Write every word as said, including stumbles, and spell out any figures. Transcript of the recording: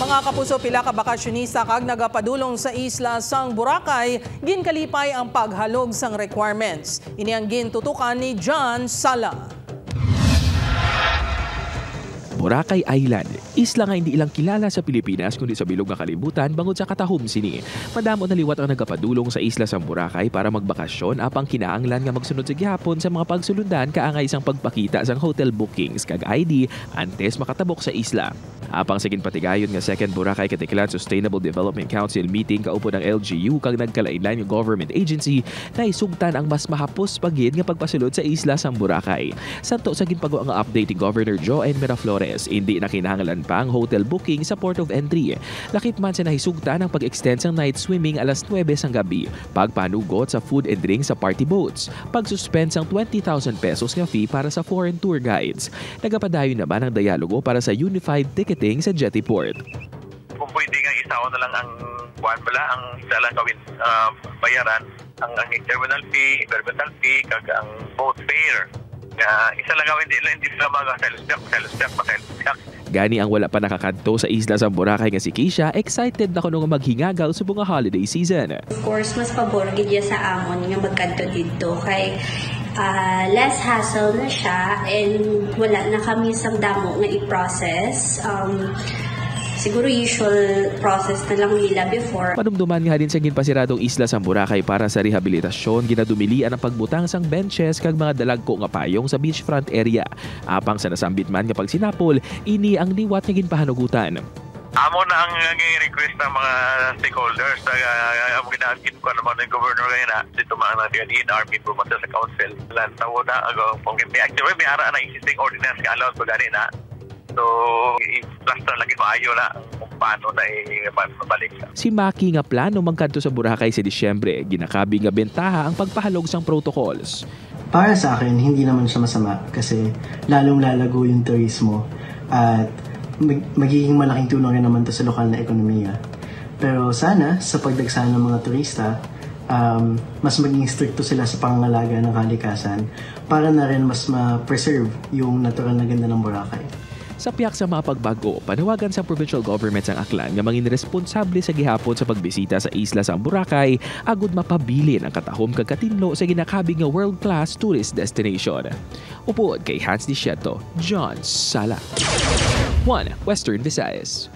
Mga kapuso, pila ka bakasyonista kag nagapadulong sa isla sang Boracay ginkalipay ang paghalog sang requirements. Ini ang gintutukan ni John Sala. Boracay Island, isla nga indi lang kilala sa Pilipinas kundi sa bilog nga kalibutan bangod sa katahom sini. Madamo na liwat ang nagapadulong sa isla sang Boracay para magbakasyon, apang kinahanglan nga magsunod sa gihapon sa mga pagsulundan kaangay sang pagpakita sang hotel bookings kag I D antes makatabok sa isla. Apang sa ginpatigayon nga Second Boracay Caticlan Sustainable Development Council meeting kaupod ang L G U kag nagkalainlain nga government agency, nahisugtan ang mas mahapos pa gid nga pagpasulod sa isla sang Boracay. Santo sa ginpagwa nga update ni Governor Joan Miraflores, indi na kinahanglan pa ang hotel booking sa port of entry. Lakip man sa nahisugtan ang pag-extend sang night swimming alas nuwebe sang gabi, pagpanugot sa food and drink sa party boats, pag-suspend sang twenty thousand pesos nga fee para sa foreign tour guides. Nagapadayon naman ang dialogo para sa unified ticketing sa jetty port. Kung pwede nga, isaon na lang ang kuan bala, ang isa lang gawin, ah, bayaran ang, ang terminal fee, environmental fee, kag ang boat fare. Nga isa lang gawin, di lang, hindi sila mag-sales tax, sales tax, sales tax. Gani, ang wala pa nakakadto sa isla sang Boracay nga si Keisha, excited na kuno nga maghingagaw subong nga holiday season. Of course, mas pabor gid ya sa amon nga magkadto didto kay ah, less hassle na siya and wala na kami sang damo nga i-process. Um, siguro usual process na lang nila before. Madumduman nga halin sa ginpasiradong isla sang Boracay para sa rehabilitasyon, ginadumilian ang pagbutang sang benches kag mga dalagko nga payong sa beachfront area. Apang sa nasambit man nga pagsinapol, ini ang liwat nga ginpahanugutan. Amo na ang, ang request ng mga stakeholders na uh, ang ginaagin ko naman ng governor ngayon na dito mga nag-D N R people sa council. Lantaw na ang pang may actually may ara na existing ordinance nga allowed pa gani na. So, i-plaster lagi maayo na kung paano na i-, paano mabalik. Si Maki nga plano magkadto sa Boracay sa Disyembre, ginakabig nga bentaha ang pagpahalog sang protocols. Para sa akin, hindi naman siya masama kasi lalong lalago yung turismo at mag- magiging malaking tulong rin naman to sa lokal na ekonomiya. Pero sana, sa pagdagsa ng mga turista, um, mas maging stricto sila sa pangangalaga ng kalikasan para na rin mas ma-preserve yung natural na ganda ng Boracay. Sa pihak sa mga pagbago, panawagan sa provincial government sang Aklan nga mangin responsable sa gihapon sa pagbisita sa isla sang Boracay agud mapabilin ang katahom kag katinlo sa ginakabig nga world-class tourist destination. Upod kay Hans Disiento, John Sala. One Western Visayas.